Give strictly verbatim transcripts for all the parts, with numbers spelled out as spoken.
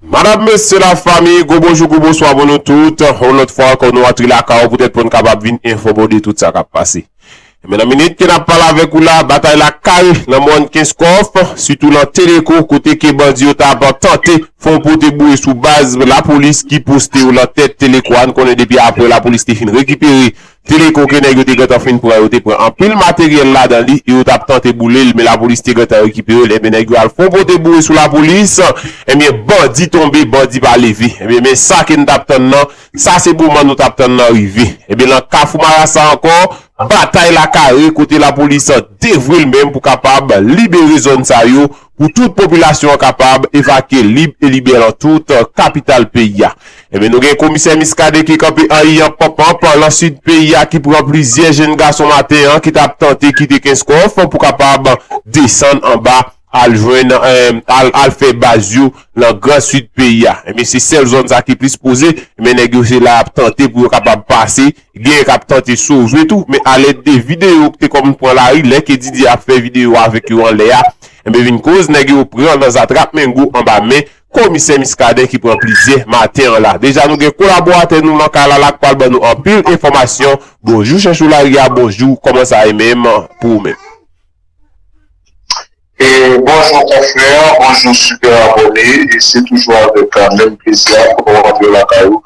Madanm, mesye, lafanmi, gwo bonjou, gwo bonswa pou nou tout. Yon lòt fwa ankò, nou antre lakay ou poutèt pou n kapab vin enfòme w de tout sa k ap pase. Ebyen, nan minit ke n ap pale avèk ou la, batay la kare nan mòn Kenskòf, sitou nan Teleko, kote ke bandi yo t ap tante fè yon pote boure sou baz lapolis ki poste yo nan tèt Teleko a. N konnen depi apre lapolis te fin rekipere Teleko ke nèg yo te gentan fin pran, yo te pran anpil materyèl ladan li, e yo t ap tante boule l, men lapolis te gentan rekipere l. Ebyen, nèg yo al fè yon pote boure sou lapolis. Ebyen, bandi tonbe, bandi pa leve. Ebyen, men sa ke n t ap tann nan, sa se moman nou t ap tann nan rive. Ebyen, nan Kafou Marasa ankò, batay la kare kote lapolis devwe l menm pou kapab libere zòn sa yo, pou tout popilasyon an kapab evakye lib e libè nan tout, eh, kapital peyi a. Ebyen, nou gen komisè Muscadin ki kanpe an iyan panpan pa lan sid peyi a, ki pran plizyè jenn gason maten an ki t ap tante kite Kenskòf pou kapab desann anba al jwenn, eh, al, al fè baz yo nan gran sid peyi a. Ebyen, se sèl zòn sa ki plis poze, men nèg yo se la y ap tante pou yo kapab pase, genyen k ap tante sove tou, men alèd de videyo ki te kòm pran lari, lè ke Didier ap fè videyo avèk yo anlè a, enben vin koz nèg yo pran nan zatrap mengo anba men komisè Muscadin ki pran plizyè maten an la. Deja nou gen kolaboratè nou nan kay la la k pral ban nou anpil enfòmasyon. Bonjou Chèchou Lari a, bonjou, kòman sa ye menm pou ou menm? E bonjou konfrè, bonjou sipè abòne, e se toujou avèk, euh, menm plezi a pou nou rantre lakay ou,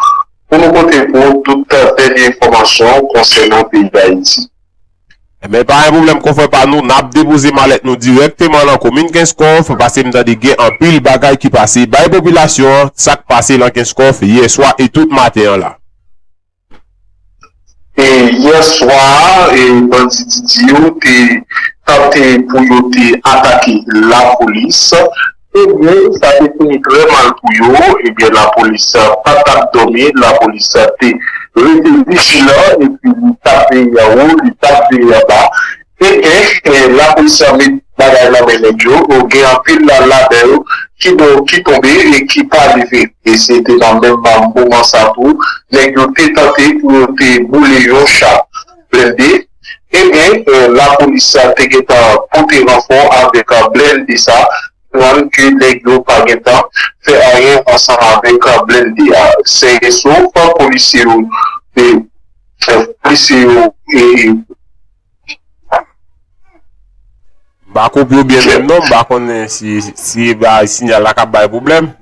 pou nou pote pou ou tout, euh, dènye enfòmasyon konsènan peyi Dayiti. Ebyen, pa gen pwoblèm, konfrè pa nou, n ap depoze malèt nou dirèkteman nan komin Kenskòf, paske m tande gen anpil bagay ki pase. Bay popilasyon an sa k pase nan Kenskòf yè swa e tout maten an la. E yè swa, e bandi Didi yo te tante pou yo te atake lapolis. Ebyen, sa te fini trè mal pou yo. Ebyen, lapolis pa t ap dòmi, lapolis te rete vijilan, epi li t ap veye anwo, li t ap veye anba. Ebyen, eh, lapolis met bagay nan men nèg yo, gen anpil la, ladan yo ki, don, ki tonbe e ki pa leve. E se te nan menm moman sa tou, nèg yo te tante pou yo te boule yon cha blende. Ebyen, eh, lapolis te gentan pote ranfò avèk, eh, blende sa, konprann ke nèg yo pa gentan fè anyen ansanm avèk, eh, blende a. Sèn e sof, polisye yo, eh, polisye yo, eh, M pa konprann w byen menm non, m pa konnen si, si ba, sinyal la k ap bay pwoblèm.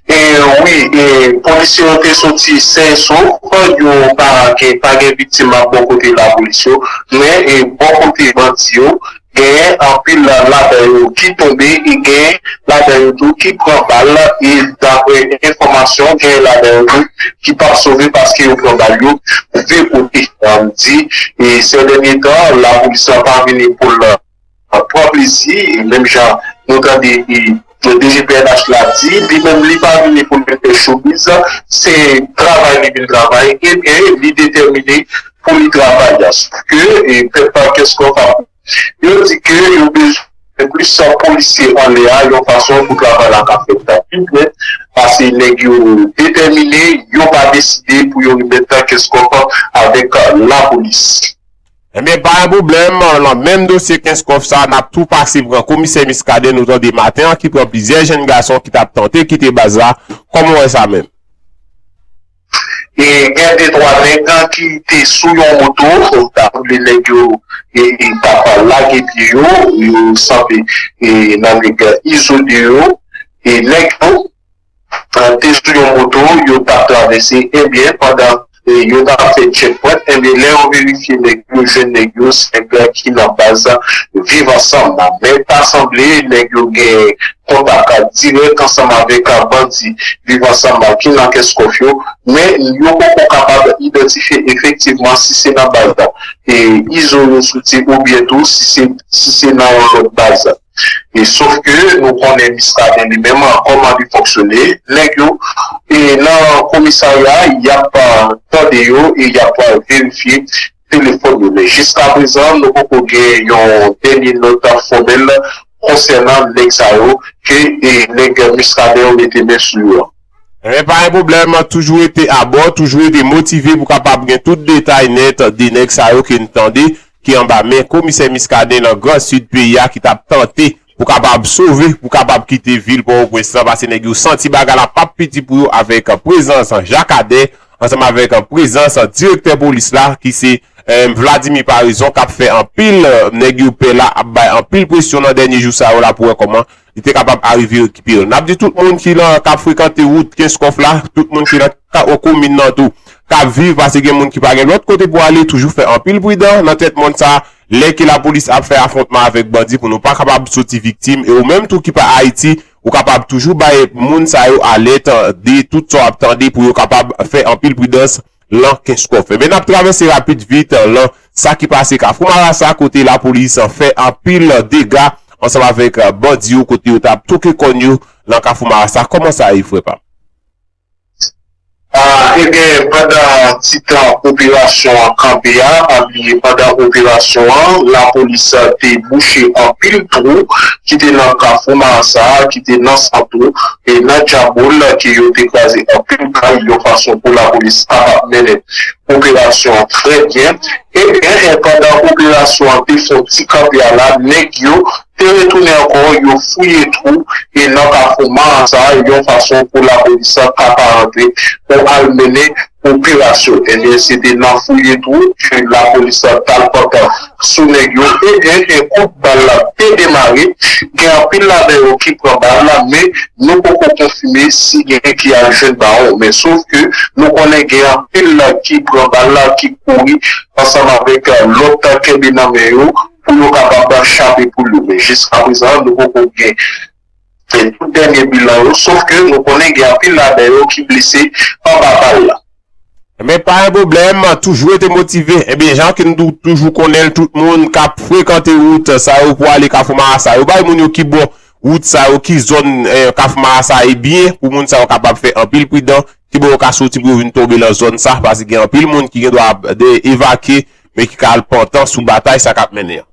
E wi, e polisye yo te soti sèn e sof, yo pa gen, pa gen viktim bò kote lapolis yo, men e bò kote bandi yo, genyen anpil ladan yo ki tonbe, e genyen ladan yo tou ki pran bal, e daprè enfòmasyon, genyen ladan yo tou ki p ap sove paske yo pran bal yo de kote. Sa vle di, e sè dènye tan, lapolis la pa vini pou l, a, pran plezi, e menm jan nou tande, e, D G P N H la di, li menm li pa vini pou l vin fè showbiz, se travay li vin travay, ebyen, li detèmine pou li travay. Sòf ke, e, pèp Kenskòf ap, yo di ke yo bezwen plis polisye anlè a, yon fason pou travay la ka fèt pi byen, paske nèg yo detèmine, yo pa deside pou yo remèt Kenskòf avèk lapolis. Ebyen, pa gen pwoblèm, nan menm dosye Kenskòf sa, n ap tou pase pran komisè Muscadin, nou tande maten an ki pran plizyè jenn gason ki t ap tante kite baz la. Kòman w wè sa menm? E gen de twa nèg ki te sou yon moto, ta sanble nèg yo, e, e t ap lage pye yo, yo sanble, e, nan nèg Izo de yo, e nèg yo, te sou yon moto, yo t ap travèse, ebyen, pandan, e, yo t ap fè checkpoint, ebyen, lè yo verifye nèg yo, jwenn nèg yo, se nèg ki nan baz Viv Ansanm nan. Men ta sanble nèg yo gen kontak dirèk ansanm avèk bandi Viv Ansanm ki nan Kenskòf yo, men yo poko kapab idantifye efektivman si se nan baz, e, Izo yo soti oubyen tou si se, si se nan yon lòt baz. E sòf ke nou konnen Muscadin li menm, kòman li fonksyone, nèg yo, e nan komisarya, y ap, a, tande yo e y ap, a, verifye telefòn yo. Men jiskaprezan, nou poko gen yon dènye nòt fòmèl konsènan nèg sa yo ke, e, nèg Muscadin yo mete men sou yo an. Ebyen, pa gen pwoblèm, toujou rete abò, toujou rete motive pou kapab gen tout detay nèt de nèg sa yo ke n tande, ki anba men komisè Muscadin nan Gran Sid peyi a, ki t ap tante pou kapab sove, pou kapab kite vil Pòtoprens lan, paske nèg yo santi bagay la p ap piti pou yo avèk prezans Jakadè, ansanm avèk prezans direktè polis la, ki se, eh, Vladimir Paraison, k ap fè anpil, eh, nèg yo pè la, ap bay anpil presyon nan dènye jou sa yo la pou wè kòman li te kapab arive rekipere l. N ap di tout moun ki lan, k ap frekante wout Kenskòf la, tout moun ki lan ka-, komin nan tou, k ap viv, paske gen moun ki pa gen lòt kote pou ale, toujou fè anpil pridan nan tèt mòn sa, lè ke lapolis ap fè afwontman avèk bandi pou nou pa kapab soti viktim, e ou menm tou ki pa Ayiti, ou kapab toujou bay moun sa yo alèt de tout sa w ap tande pou yo kapab fè anpil pridans lan Kenskòf. Ebyen, n ap travèse rapid vit lan sa ki pase Kafou Marasa, kote lapolis fè anpil dega ansanm avèk bandi yo, kote yo t ap touke kòn yo lan Kafou Marasa. Kòman sa ye, frè pa m? Ah, ebyen, pandan ti tan operasyon an kanpe a, pa bliye, pandan operasyon an, lapolis te bouche anpil twou ki te nan Kafou Marasa, ki te nan Santo, e nan Djaboul, ke yo te kraze anpil kay, yon fason pou lapolis kapab mennen operasyon an trè byen. Ebyen, pandan operasyon an te fè yon ti kanpe a la, nèg yo te retounen ankò, yo fouye twou e nan Kafou Marasa, yon fason pou lapolis ka pa rantre pou al mennen operasyon. Ebyen, se te nan fouye twou ke lapolis t al pòte sou nèg yo. Ebyen, e kout bal la te demare. Gen anpil ladan yo ki pran bal la, men nou poko konfime si gen ki al jwenn bawon. Men sof ke nou konnen gen anpil ki pran bal la, ki kouri ansanm avèk, eh, lòt kenbe nan men yo pou yo kapab chape poul yo. Men jiska prezan, nou poko gen, eh, tout dènye bilan yo, sof ke nou konnen gen anpil ladan yo ki blese anba bal la. Men pa gen pwoblèm, toujou rete motive. Ebyen, jan ke nou tou-, toujou konnen l, tout moun k ap frekante wout sa yo pou ale Kafou Marasa, yo bay moun yo ki bò wout sa yo, ki zòn, eh, Kafou Marasa ye byen, pou moun sa yo kapab fè anpil pridan, ki bò yo ka soti pou yo vin tonbe lan zòn sa, paske gen anpil moun ki gen dwa ap de-, evakye, men ki ka al pantan sou batay sa k ap mennen an.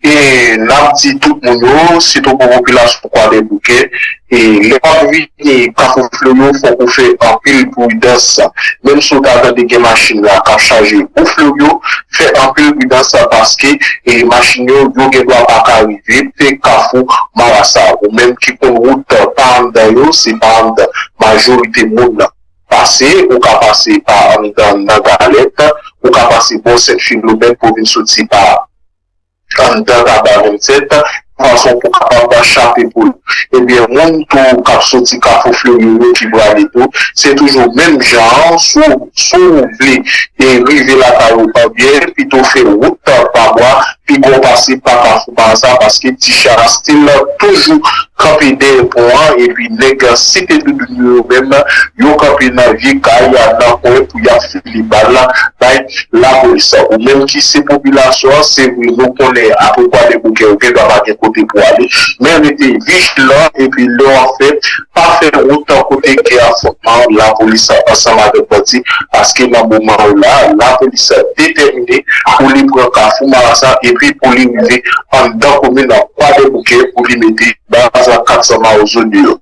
E n ap di tout moun yo, sitou pou popilasyon Kwadèboukè, e lè w ap vini Kafou Floryo, fòk ou fè anpil pridans. Menm si w ta tande gen machin la k ap chaje pou Floryo, fè anpil pridans paske, e machin yo, yo gen dwa pa ka rive te Kafou Marasa. Ou menm ki konn wout pa anndan yo, se pa anndan majorite moun pase, ou ka pase pa anndan nan Galèt, ou ka pase bò Sent Filomèn pou vin soti pa anndan Taba vennsèt, fason pou kapab chape poul. Ebyen, moun tou k ap soti Kafou Floryo yo ki prale tou, se toujou menm jan an, si w, si w vle, e rive lakay ou an byen, pito fè wout pa bwa, pi gwo pase pa Kafou Marasa, paske ti cha still toujou kanpe dèyè pon an, epi nèg Site Doudoun yo menm, yo kanpe nan vye kay, nan kwen pou y ap file bal bay lapolis. Ou menm ki se popilasyon an, se vre, nou konnen apre Kwadèboukè, ou gen dwa pa gen kote pou ale, men rete vijilan, epi lè w ap fè, pa fè wout kote gen afwontman lapolis ansanm avèk bandi, paske nan moman yo la, lapolis detèmine pou li pran Kafou Marasa, epi pou li rive anndan komin Kwadèboukè, pou li mete baz kat san Mawozo deyò.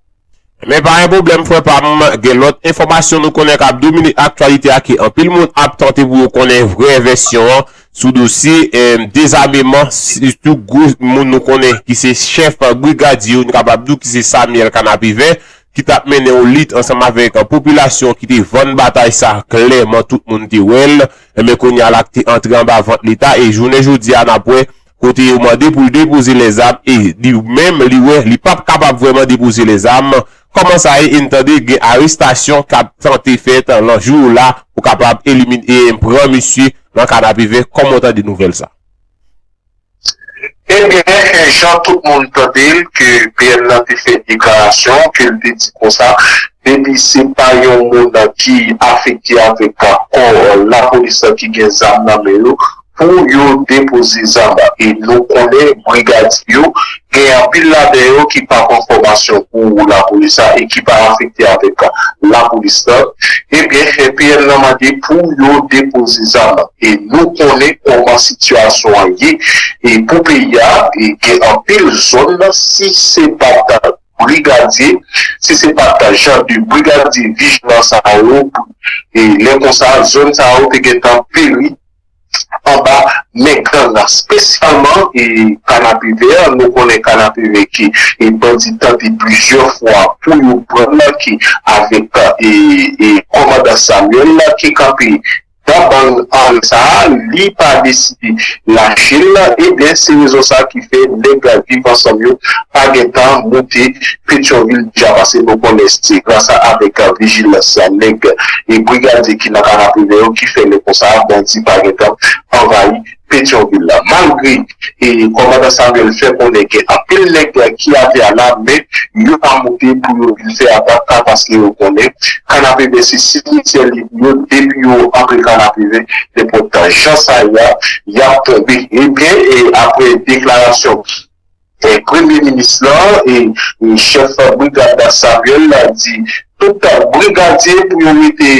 Men pa gen pwoblèm, frè pa m, gen lòt enfòmasyon nou konnen k ap domine aktyalite a, ke anpil moun ap tante pou yo konnen vrè vèsyon an sou dosye, eh, dezameman, sitou gwo moun nou konnen ki se chèf brigadye yo, nou kapab di w ki se Samuel Kanapevè, ki t ap mennen yon lit ansanm avèk, eh, popilasyon ki te vann batay sa, klèman tout moun te wè l, men kounye a l ak te antre anba vant Leta, e jounen jodi a n ap wè kote yo mande pou l depoze lèzam, e li menm, li wè, li p ap kapab vrèman depoze lèzam. Kòman sa ye, e n tande gen arestasyon k ap tante fèt lan jou la pou kapab elimine, e pran misye lan Kanapevè. Kòman w tande nouvèl sa? Ebyen, jan tout moun tande l, ke P N nan te fè deklarasyon, ke l te di konsa, depi se pa yon moun ki afekte avèk kò lapolis ki gen zam nan men yo, pou yo depoze zam. E nou konnen brigadye yo, gen anpil ladan yo ki pa pran fòmasyon pou lapolis la e ki pa afekte avèk lapolis la. Ebyen, P N nan mande pou yo depoze zam. E nou konnen kòman sitiyasyon an ye. E pou peyi a, e gen anpil zòn, si se pa t brigadye, si se pa t jan de brigadye vijilan sa yo, e lè konsa, zòn sa yo te gentan peri anba men gang, espesyalman e Kanapevè. Nou konnen Kanapevè ke e bandi tante plizyè fwa pou yo pran l, ke avèk e, e kòmandan Samuel ke kanpe nan bang an sa a, li pa deside lache l, ebyen, se rezon sa ki fè nèg Viv Ansanm yo pa gentan moute Petyonvil deja, paske nou konnen se gras a avèk vijilans nèg e brigadye ki nan Kanapevè yo ki fè lè konsa bandi pa gentan anvayi Petyonvil la. Malgre e kòmandan Samuel fè konnen gen anpil nèg ki atè a la, men yo pa moute pou yo vin fè atak la, paske yo konnen Kanapevè se simityè li pou yo, depi yo antre Kanapevè, nenpòt jan sa ye a, y ap tonbe. Ebyen, e apre deklarasyon e premye minis lan e, e chèf brigad la Samuel la di tout brigadye pou yo rete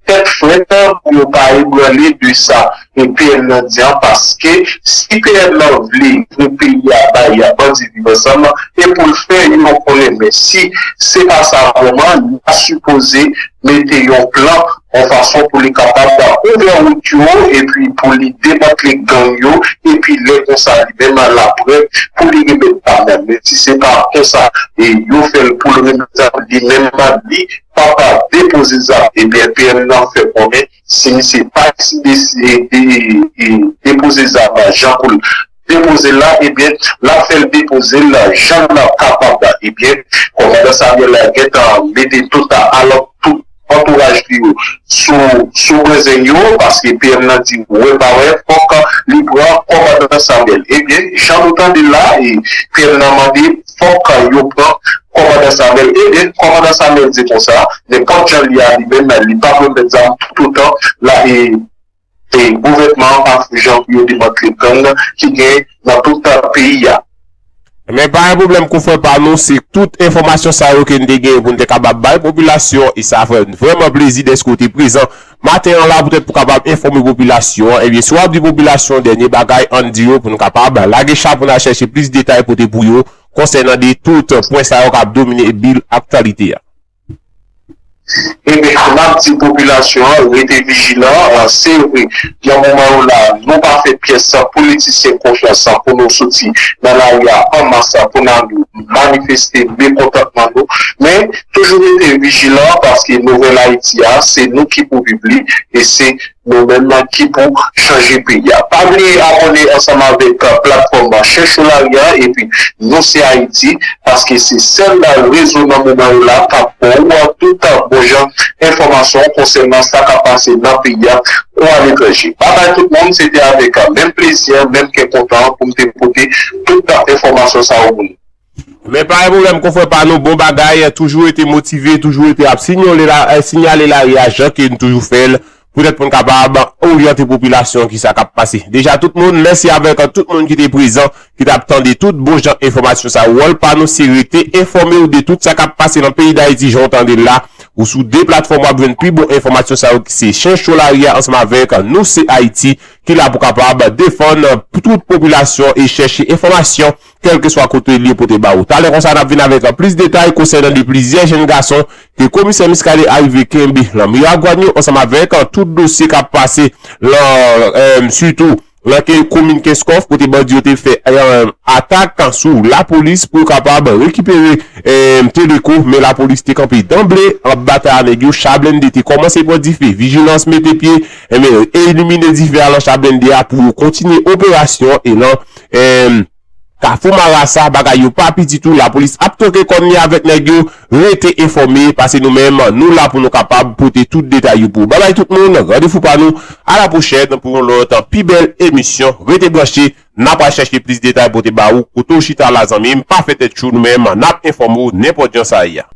tèt frèt, pou yo pa ebranle de sa e P M nan di an, paske si P M nan vle pou peyi a bay a bandi Viv Ansanm e pou l fè, yo konnen, men si se pa sa vrèman, n a sipoze mete yon plan yon fason pou li kapab ouvè wout yo, epi pou li demantle gang yo, epi lè konsa li menm l ap prè pou li remèt zam nan. Men si se pa konsa e yo fè l pou l remèt zam, li menm li p ap depoze zam. Ebyen, P M nan fè konnen si misye pa deside de, de, depoze zam jan pou l depoze l la, ebyen, l ap fè l depoze l jan l ap kapab la. Ebyen, kòmandan Samuel la gentan mete tout alòt tout antouraj li yo sou, sou brenzen yo, paske P M nan di wè pa wè, fòk li pran kòmandan Samuel. Ebyen, jan nou tande l la, e P M nan mande fòk yo pran kòmandan Samuel. Ebyen, kòmandan Samuel di konsa, nenpòt jan li a li menm, li p ap remèt zam toutotan la, e e gouvènman an pa fè jan pou yo demantle gang ki gen nan tout peyi a. Men pa gen pwoblèm, konfrè pa nou, se tout enfòmasyon sa yo ke n te genyen pou n te kapab bay popilasyon, e sa fè n vrèman plezi dèske w te prezan maten an la poutèt pou kapab enfòme popilasyon an. Ebyen, si w ap di popilasyon dènye bagay, ann di yo pou n kapab lage chapo n al chèche plis detay pote pou yo konsènan de tout pwen sa yo k ap domine bil aktyalite a. Ebyen, n ap di popilasyon an rete vijilan. Se vre, nan moman yo la, nou pa fè pyès politisyen konfyans pou nou soti nan lari a an mas pou n al manifeste mekontantman nou. Men, toujou rete vijilan, paske nouvèl Ayiti a, se nou ki pou viv li, e se nou menm ki pou chanje peyi a. Pa bliye abòne ansanm avèk platfòm Chèche Lari a, epi Nou se Ayiti, paske se sèl rezo nan moman yo la k ap ba w tout bon jan enfòmasyon konsènan sa k ap pase nan peyi a kou aletranje. Babay tout moun, se te avèk menm plezi, menm kè kontan pou m te pote tout enfòmasyon sa yo pou nou. Men pa gen pwoblèm, konfrè pa nou, bon bagay, toujou rete motive, toujou rete ap sinyale lari a jan ke n toujou fè l, poutèt pou n kapab oryante popilasyon ki sa k ap pase. Deja tout moun, mèsi avèk tout moun ki te prezan, ki t ap tande tout bon jan enfòmasyon sa yo. Wòl pa nou se rete enfòme w de tout sa k ap pase nan peyi Dayiti jan w tande l la. Ou sou de platfòm w ap jwenn pi bon enfòmasyon sa yo ki se Chen Cho Lari a ansanm avèk Nou se Ayiti ki la pou kapab defann tout popilasyon e chèche enfòmasyon kèlkeswa kote l ye pote ba ou. Talè konsa n ap vin avèk plis detay konsènan de plizyè jenn gason ke komisè Muscadin arive kenbe nan Miragwàn yo ansanm avèk tout dosye k ap pase lan sitou nan komin Kenskòf kote bandi yo te fè atak sou lapolis pou yo kapab rekipere Teleco, men lapolis te kanpe danble an batay a nèg yo. Cha blende te kòmanse pran dife, vijilans mete pye, elimine dife a lan cha blende a pou yo kontinye operasyon e lan Kafou Marasa, bagay yo pa piti tou, lapolis ap toke kòn li avèk nèg yo, rete enfòme, paske nou menm, nou la pou nou kapab pote tout detay yo pou ou. Babay tout moun, randevou pa nou, a la pwochèn pou yon lòt pi bèl emisyon, rete branche, n ap al chèche plis detay pote ba ou, kote w chita la zanmi m, pa fè tèt cho, nou menm, n ap enfòme w nenpòt jan sa ye a.